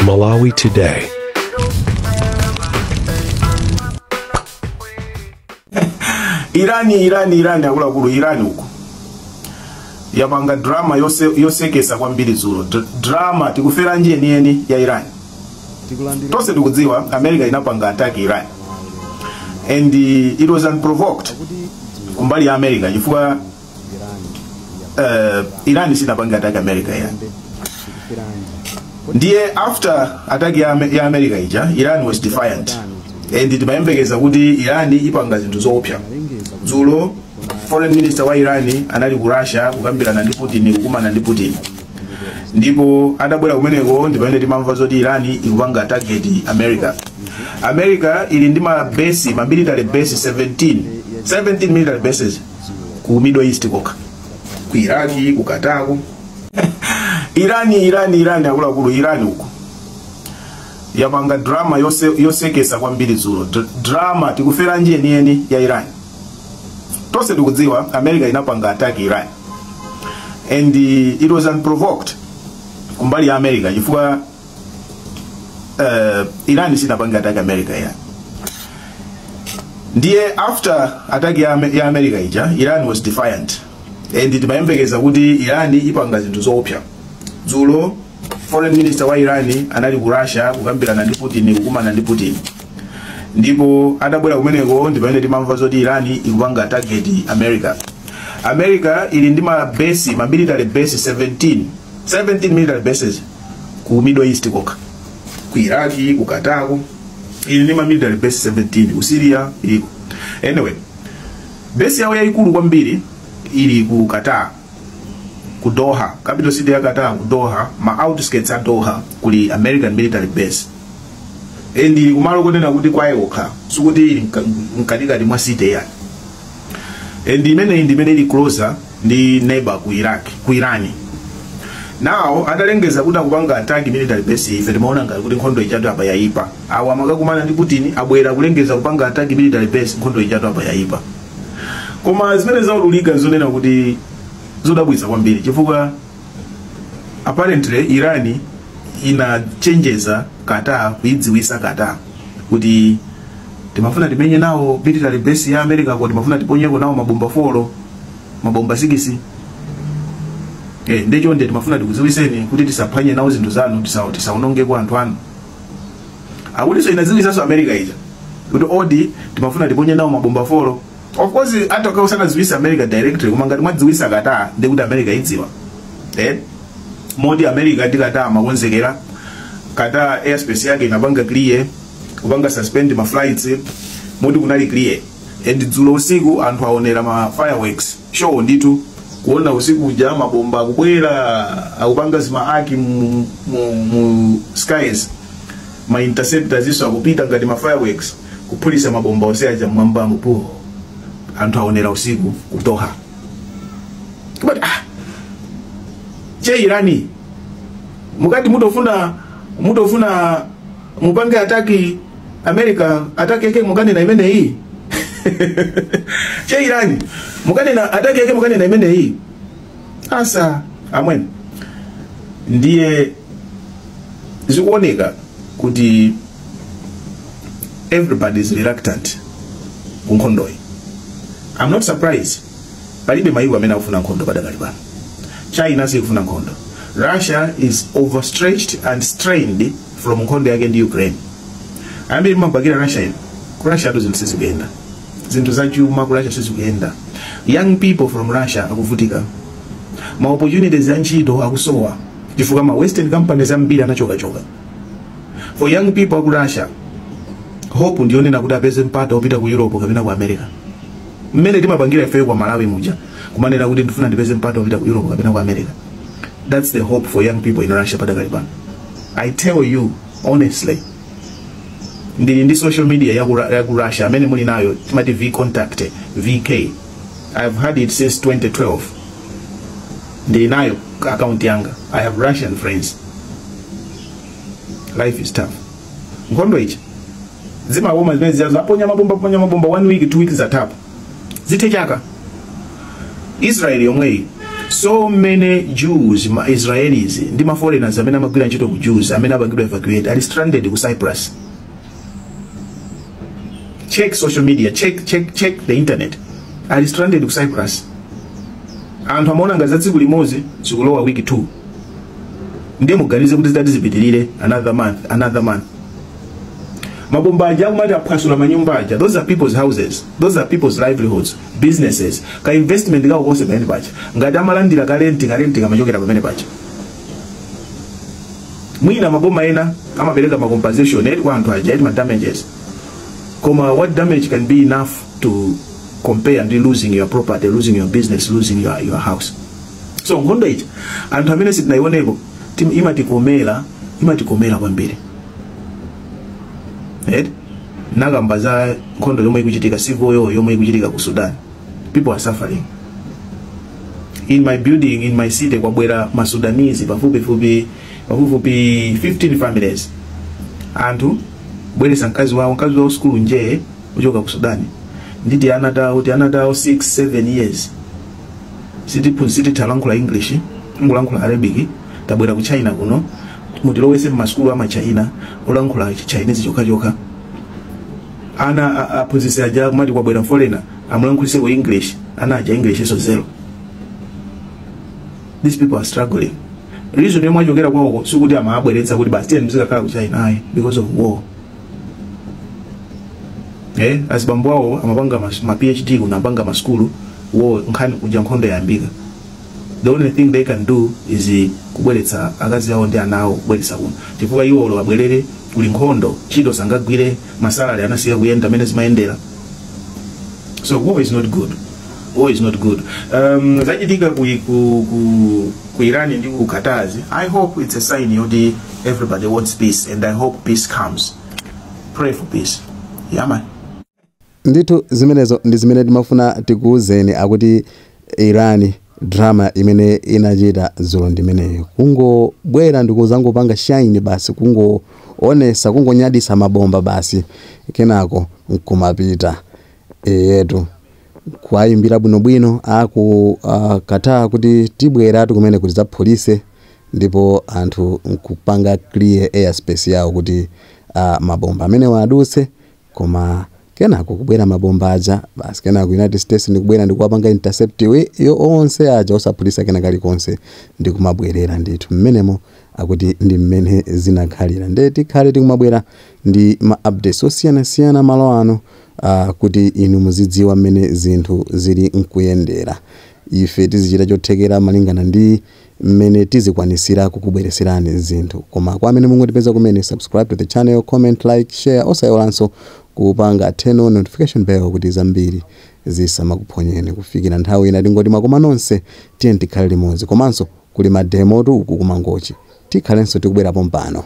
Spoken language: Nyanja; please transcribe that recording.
Malawi Today. Irani, Irani, Irani, akuluakulu, Irani uko yapanga drama yosekesa kwambiri dzulo. Drama tikuferanji yeniyeni ya Iran. Tonse tikudziwa America inapanga attack Iran and it was unprovoked kumbali ya America, chifukwa Iran sinapanga attack America ya. Ndiye after attack ya America ija, Iran was defiant and timayembekeza kuti Iran ipanga zinthu zoopsa. Dzulo foreign minister wa Iran anali ku Russia kukambirana ndi Putin, kukumana ndi Putin, ndipo adabwera kumeneko ndi pamene timamva zoti Iran ikupanga target America. America ili ndi ma base, ma military base 17, 17 military bases ku Middle East koka, ku Iraq, ku Qatar. Iran, Iran, Iran, akuluakulu, Iran uko yapanga drama yosekesa kwambiri dzulo. Drama tikuferanji yeniyeni ya Iran. Tonse tikudziwa America inapanga attack Iran and it was unprovoked kumbali ya America, chifukwa Iran sinapanga attack America ya. Ndiye after attack ya America ija, Iran was defiant and timayembekeza kuti Iran ipanga zinthu zoopsa. Dzulo foreign minister wa Iran anali ku Russia kukambirana ndi Putin, kukumana ndi Putin, ndipo adabwera kumeneko ndi pamene timamva zoti Iran ikupanga target America. America ili ndi ma base, ma military base 17, 17 military bases ku Middle East koka, ku Iraq, ku Qatar. Ili ndi ma military base 17 ku Syria iliko. Anyway, base yawo yayikulu kwambiri ili ku Qatar, ku Doha, capital city ya Qatar, ku Doha, ma outskirts a Doha kuli American military base. And ili kumalo kunena kuti kwayokha, sikuti ili mkatikati mwa city ya. And imene ndi imene ili closer ndi neighbor ku Iraq, ku Iran. Now atalengeza kuti akupanga attack military base, ife timaona ngati kuti nkhondo ichatu apa yayipa. Awa amakakumana ndi Putin, abwera kulengeza kupanga attack military base, nkhondo ichatu apa yayipa. Koma zimene zaululika zonena kuti zodabwitsa kwambiri, chifukwa apparently Iran inachenjeza Qatar, kuidziwisa Qatar kuti timafuna timenye nawo military base ya America, ko timafuna tiponyeko nawo mabomba 4, mabomba 6. Ndicho nde timafuna tikudziwiseni kuti tisaphwanye nawo zinthu zanu, tisaonongeko anthu anu. Akutinso inadziwisanso America ija kuti odi timafuna tiponye nawo mabomba 4. Of course atoka usanadziwisa America directly, koma ngati mwadziwisa Qatar ndi kuti America idziwa. Modi America ndi Qatar makonzekera, Qatar airspace yake inapanga clear, kupanga suspend ma flights, modi kunali clear. And dzulo usiku anthu aonera ma fireworks show nditu, kuona usiku uja mabomba akubwera akupanga zima arc mu skies, ma interceptors iso akupita ngati ma fireworks kuphulitsa mabomba onse aja mmwambamo po. Anthu aonera usiku ku Doha. But che Irani mukati mutofuna mupange attack America, attack yake mukanena imene iyi. Che Irani mukanena attack yake mukanena imene iyi. Asa amweni ndiye zikuoneka kuti everybody is reluctant ku nkhondoyi. I'm not surprised. Palibe mayiko amene akufuna nkhondo padakali pano. China sikufuna nkhondo. Russia is overstretched and strained from nkhondo yake ndi Ukraine. Ambiri mumabakira Russia ino. Ku Russia tu zinthu sizikuyenda. Zinthu zachuma ku Russia sizikuyenda. Young people from Russia akuvutika. Ma opportunities ya ntchito akusowa. Chifukwa ma western companies ambiri anachokachoka. For young people aku Russia, hope ndionena kuti apeze mpata opita ku Europe kapena ku America. Mmene timapangira ifeyo kwa Malawi muja, kumanena kuti ndifuna ndipeze mpata opita ku Europe kapena ku America. That's the hope for young people in Russia padakali pano. I tell you honestly, ndili ndi social media ya ku Russia amene muli nayo timati V Contact, VK. I've had it since 2012. Ndili nayo account yanga. I have Russian friends. Life is tough. Nkhondo ichi zimawoma zimene ziyazo aponya mabomba, aponya mabomba 1 week, 2 weeks atapo. Zithe chaka. Israel yomweyi So many Jews, ma Israelis ndi ma foreigners amene amagwira ntchito ku Jews amene apangidwa evacuate ali stranded ku Cyprus. Check social media, check, check, check the internet. Ali stranded ku Cyprus. Anthu amaona ngati za tsiku limodzi, zikulowa week 2. Ndiye muganize kuti zitati zipitirire another month, another month. Mabomba aja akumati aphwasula manyumba aja, those are people's houses, those are people's livelihoods, businesses, ka investment kawo konse pamene paja. Ngati amalandira ka rent, ka rent kamachokera pamene paja. Mwina maboma ena amapereka ma compensation eti kwa anthu aja, eti ma damages, koma what damage can be enough to compare ndi losing your property, losing your business, losing your house? So nkhondo ija, anthu amene sitinayioneko, imatikomera, imatikomera kwambiri, right? Nakamba za nkhondo yomwe ikuchitika, civil war yomwe ikuchitika ku Sudan. People are suffering. In my building, in my city, kwabwera ma Sudanese pafupifupi 15 families. Anthu bweresa mkazi wawo, mkazi wawo skulu nje, kuchoka ku Sudan, nditi ana tawo, ti ana tawo 6 7 years. Sitithalankhula English, ngulankhula Arabic. Tabwera ku China kuno, mutilowese mmasukulu ama China olankhula Chinese chokhachokha. Ana aphunzitsi aja kumati kwabwera foreigner, amulankhulise ku English. Ana aja English iso zero. These people are struggling. Reason yomwe achokera kwawoko sikuti amabweretsa kuti basi tiyeni mzikakhala ku China, ayi, because of war. Azibambo awo amapanga ma PhD kuno, amapanga masukulu. War nkhani kuja, nkhondo yayambika, the only thing they can do is kubweretsa akazi awo ndi ana awo, kubweretsa kuno, chifukwa iwo olo abwerere kuli nkhondo, ntchito sangagwire, ma salary anasiya kuyenda amene zimayendera. So war is not good, war is not good. Zachitika ku Iran ndi ku Qatar, I hope it's a sign yoti everybody wants peace, and I hope peace comes. Pray for peace. Yeah, man. Ndithu, zimenezo ndi zimene timafuna tikuwuzeni. Akuti Iran, drama imene inachita dzulo ndimeneyo, kungobwera ndikuzangopanga shine basi, kungoonesa, kungonyadisa mabomba basi, kenako nkumapita. Eyetu, kuwayimbira bwinobwino aku Qatar kuti tibweratu kumene kuti zaphulise, ndipo anthu nkupanga clear airspace yawo kuti mabomba amenewo adutse. Koma kenako kubwera mabomba aja basi, kenako United States ndikubwera ndikuwapanga intercept yo onse aja, osaphulisa kena kalikonse, ndikumabwerera. Ndithu, mmenemo akuti ndi mmene zinakhalira. Nde tikhale tikumabwera ndi ma updates osiyanasiyana malo ano, kuti inu muzidziwa mmene zinthu zili nkuyendera. Ife tizichita chothekera malingana ndi mmene tizikwanisira kukubwereserani zinthu. Koma kwa amene mungotipeza kumene, subscribe to the channel, comment, like, share, osayiwalanso kupanga turn on notification bell kuti zambiri zisamakuphonyeni. Kufikira nthawi ina, tingoti makoma nonse, tiye tikhale limodzi. Komanso kuli ma demo tu uku kumangochi, tikhalenso tikubwerapo mpano.